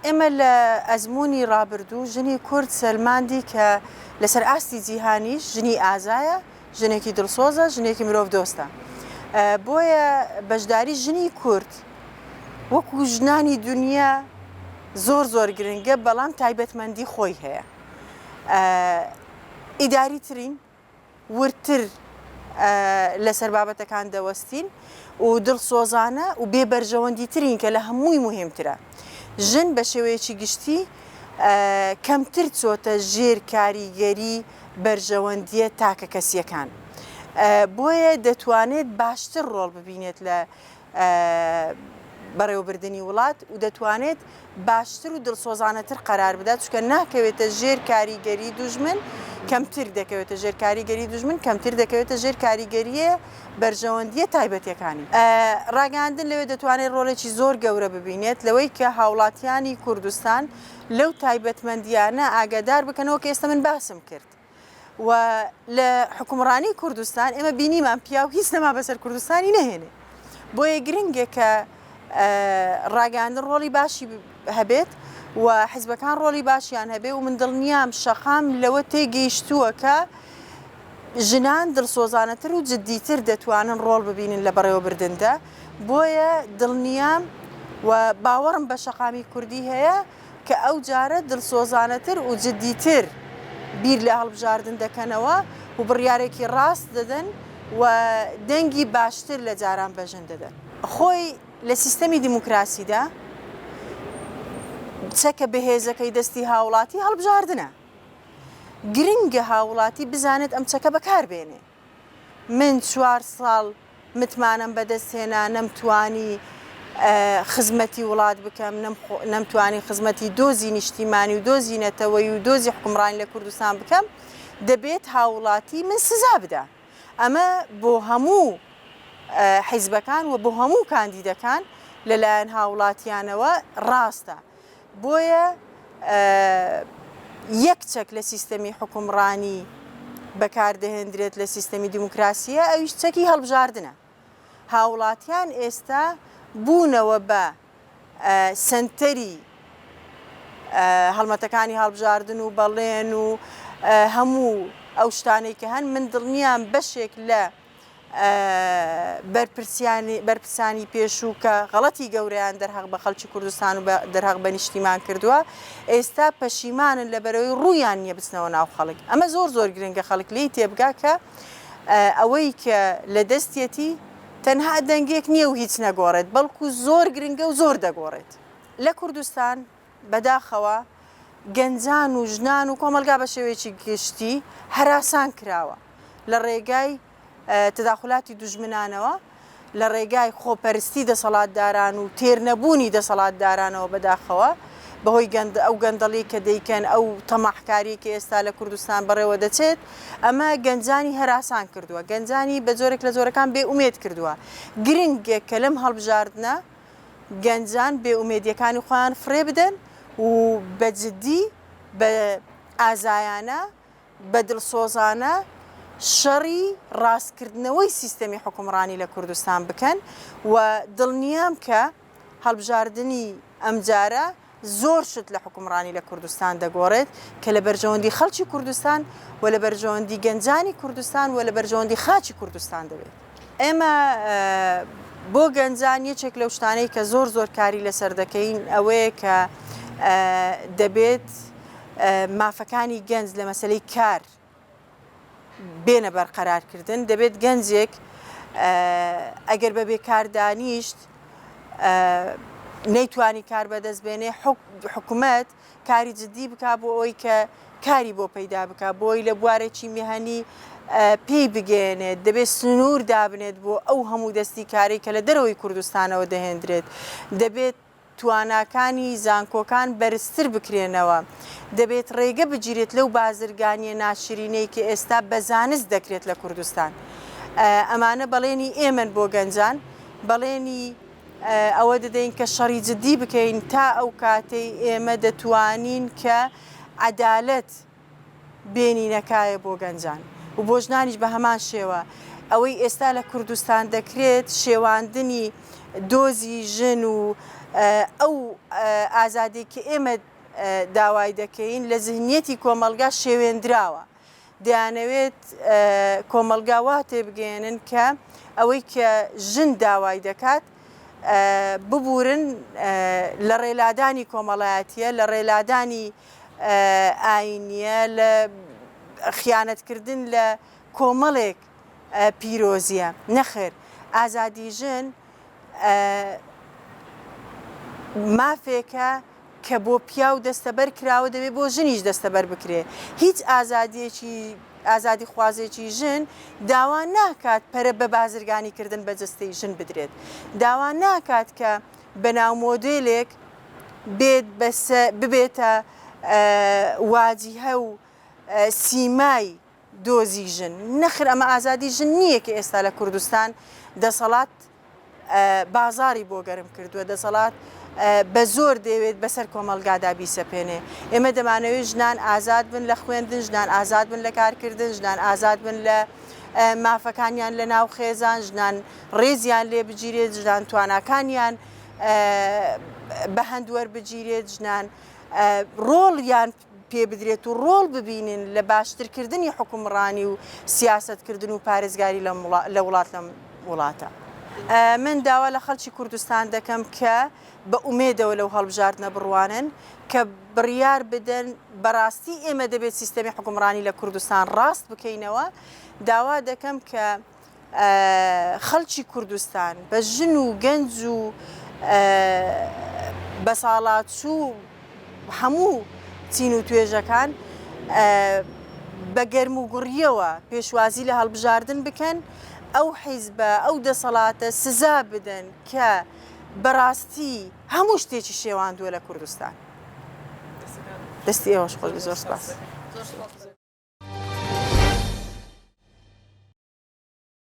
ئێمە لە ئەزموونی ڕابردوو ژنی کورد سەلماندی کە لەسەر ئاستی جیهانیش ژنی ئازایە، ژنێکی دڵسۆزە، ژنێکی مرۆڤدۆستە. بۆیە بەشداری ژنی کورد وەکو ژنانی دونیا زۆر زۆر گرنگە، بەڵام تایبەتمەندی خۆی هەیە. ئیداری ترین، وردتر لەسەر بابەتەکان دەوەستین و دڵسۆزانە و بێ بەرژەوەندی ترین کە لە هەمووی موهیمترە. ژن بە شێوەیەکی گشتی کەمتر چۆتە ژێر کاریگەری بەرژەوەندییە تاکەکەسییەکان. بۆیە دەتوانێت باشتر ڕۆڵ ببینێت لە بەڕێوەبردنی وڵات و دەتوانێت باشتر و دڵسۆزانەتر قەرار بدات، چونکە ناکەوێتە ژێر کاریگەری دوژمن، کەمتر دەکەوێتە ژێر کاریگەری دوژمن، کەمتر دەکەوێتە ژێر کاریگەرییە بەرژەوەندییە تایبەتییەکانی. ڕاگەیاندن لەوێ دەتوانێت ڕۆڵێکی زۆر گەورە ببینێت لەوەی کە هاوڵاتیانی کوردستان لەو تایبەتمەندییانە ئاگادار بکەنەوە کە ئێستا من باسم کرد. و لە حوکمڕانی کوردستان ئێمە بینیمان پیاو هیچ نەما بەسەر کوردستانی نەهێنێ. بۆیە گرنگە کە ڕاگەیاندن ڕۆڵی باشی هەبێت و حزبەکان ڕۆڵی باشیان هەبێ و من دڵنیام شەقام لەوە تێگەیشتووە کە ژنان دڵسۆزانەتر و جددیتر دەتوانن ڕۆڵ ببینن لە بەڕێوەبردندا بۆیە دڵنیام و باوەڕم بە شەقامی کوردی هەیە کە ئەو جارە دڵسۆزانەتر و جددیتر بیر لە هەڵبژاردن دەکەنەوە و بڕیارێکی ڕاست دەدەن و دەنگی باشتر لە جاران بە ژن دەدەن. خۆی لە سیستەمی دیموکراسیدا چەکە بەهێزەکەی دەستی هاوڵاتی هەڵبژاردنە. گرنگە هاوڵاتی بزانێت ئەم چەکە بەکار بێنێ. من چوار ساڵ متمانەم بەدەست هێنا نەمتوانی خزمەتی وڵات بکەم، نەمتوانی خزمەتی دۆزی نیشتیمانی و دۆزی نەتەوەیی و دۆزی حوکمڕانی لە کوردستان بکەم، دەبێت هاوڵاتی من سزا بدا. ئەمە بۆ هەموو حیزبەکان و بۆ هەموو کاندیدەکان لەلایەن هاوڵاتیانەوە ڕاستە. بۆیە یەک چەک لە سیستەمی حوکمڕانی بەکاردەهێندرێت لە سیستەمی دیموکراسییە ئەویش چەکی هەڵبژاردنە. هاوڵاتیان ئێستا بوونەوە بە سەنتەری هەڵمەتەکانی هەڵبژاردن و بەڵێن و هەموو ئەو شتانەی کە هەن من دڵنیام بەشێک لە بەرپرسانی پێشوو کە غەڵەتی گەورەیان دەرهەق بە خەڵکی کوردستان و دەرهەق بە نیشتیمان کردووە ئێستا پەشیمانن لەبەرەوەی ڕوویان نییە بچنەوە ناو خەڵک ئەمە زۆر زۆر گرنگە خەڵک لێی تێبگا کە ئەوەی کە لە دەستیەتی تەنها دەنگێک نییە و هیچ نەگۆڕێت بەڵکو زۆر گرنگە و زۆر دەگۆڕێت لە کوردستان بەداخەوە گەنجان و ژنان و کۆمەڵگا بە شێوەیەکی گشتی هەراسان کراوە لە ڕێگای تەداخولاتی دوژمنانەوە، لە ڕێگای خۆپەرستی دەسەڵاتداران و تێرنەبوونی دەسەڵاتدارانەوە بەداخەوە بەهۆی گەند ئەو گەندەڵی کە دەیکەن ئەو تەماحکاری کە ئێستا لە کوردستان بەڕێوە دەچێت ئەمە گەنجانی هەراسان کردووە گەنجانی بە جۆرێک لە جۆرەکان بێ ئومێد کردووە گرنگە کە لەم هەڵبژاردنە گەنجان بێ ئومێدیەکانی خۆیان فڕێ بدەن و بە جدی بە ئازایانە بە دڵسۆزانە شەڕی ڕاستکردنەوەی سیستەمی حوکمڕانی لە کوردستان بکەن و دڵنیام کە هەڵبژاردنی ئەمجارە زۆر شت لە حوکمڕانی لە کوردستان دەگۆڕێت کە لە بەرژەوەندی خەڵکی کوردستان و لە بەرژەوەندی گەنجانی کوردستان و لە بەرژەوەندی خاکی کوردستان دەبێت. ئێمە بۆ گەنجان یەکێک لەو شتانەی کە زۆر زۆر کاری لەسەر دەکەین ئەوەیە کە دەبێت مافەکانی گەنج لە مەسەلەی کار بێنە بەرقەرارکردن، دەبێت گەنجێک ئەگەر بە بێکار دانیشت نەیتوانی کار بەدەست بێنێ حکومەت کاری جدی بک بۆ ئەوەی کە کاری بۆ پەیدا بک بۆی لە بوارێکی میهەنی پێی بگەێنێت دەبێت سنوور دابنێت بۆ ئەو هەموو دەستی کاری کە لە دەرەوەی کوردستانەوە دەهێندرێت دەبێت تواناکانی زانکۆکان بەرزتر بکرێنەوە، دەبێت ڕێگە بگیرێت لەو بازرگانییە ناشرینەی کە ئێستا بە زانست دەکرێت لە کوردستان. ئەمانە بەڵێنی ئێمەن بۆ گەنجان، بەڵێنی ئەوە دەدەین کە شەڕی جدی بکەین تا ئەو کاتەی ئێمە دەتوانین کە عەدالەت بێنینە کایە بۆ گەنجان و بۆ ژنانیش بە هەمان شێوە. ئەوەی ئێستا لە کوردستان دەکرێت شێواندنی دۆزی ژن و ئەو ئازادی کە ئێمە داوای دەکەین لە زهنیەتی کۆمەڵگا شێوێندراوە. دەیانەوێت کۆمەڵگا وا تێبگەیەنن کە ئەوەی کە ژن داوای دەکات ببورن لە ڕێلادانی کۆمەڵایەتیە، لە ڕێلادانی ئاینیە، لە خیانەتکردن لە کۆمەڵێک پیرۆزیە. نەخێر ئازادی ژن مافێکە کە بۆ پیاو دەستەبەر کراوە دەبێ بۆ ژنیش دەستەبەر بکرێ. هیچ ئازادیەکی ئازادیخوازێکی ژن داوا ناکات پەرە بە بازرگانی کردن بە جەستەی ژن بدرێت. داوا ناکات کە بەناو مۆدێلێک بێت بەسە ببێتە واجیهە و سیمای دۆزی ژن. نەخر ئەمە ئازادی ژن نییە کە ئێستا لە کوردستان دەسەڵات بازاڕی بۆ گەرم کردووە، دەسەڵات بە زۆر دەیەوێت بەسەر کۆمەڵگادا بیسەپێنێ. ئێمە دەمانەوێت ژنان ئازاد بن لە خوێندن، ژنان ئازاد بن لە کارکردن، ژنان ئازاد بن لە مافەکانیان لە ناو خێزان، ژنان ڕێزیان لێ بگیرێت، ژنان تواناکانیان بە هەند وەربگیرێت، ژنان ڕۆڵیان پێ بدرێت و ڕۆڵ ببینن لە باشترکردنی حوکمڕانی و سیاسەتکردن و پارێزگاری لە وڵات لەم وڵاتە. من داوا لە خەڵکی کوردستان دەکەم کە بە ئومێدەوە لەو هەڵبژاردنە بڕوانن، کە بڕیار بدەن بەڕاستی ئێمە دەبێت سیستەمی حوکمڕانی لە کوردستان ڕاست بکەینەوە، داوا دەکەم کە خەڵکی کوردستان بە ژن و گەنج و بەساڵاچوو و هەموو چین و توێژەکان بە گەرموگوڕییەوە پێشوازی لە هەڵبژاردن بکەن، ئەو حیزبە، ئەو دەسەڵاتە سزا بدەن کە بەڕاستی هەموو شتێکی شێواندووە لە کوردستان. دەستی ئێوەش خۆش بێت، زۆر سوپاس.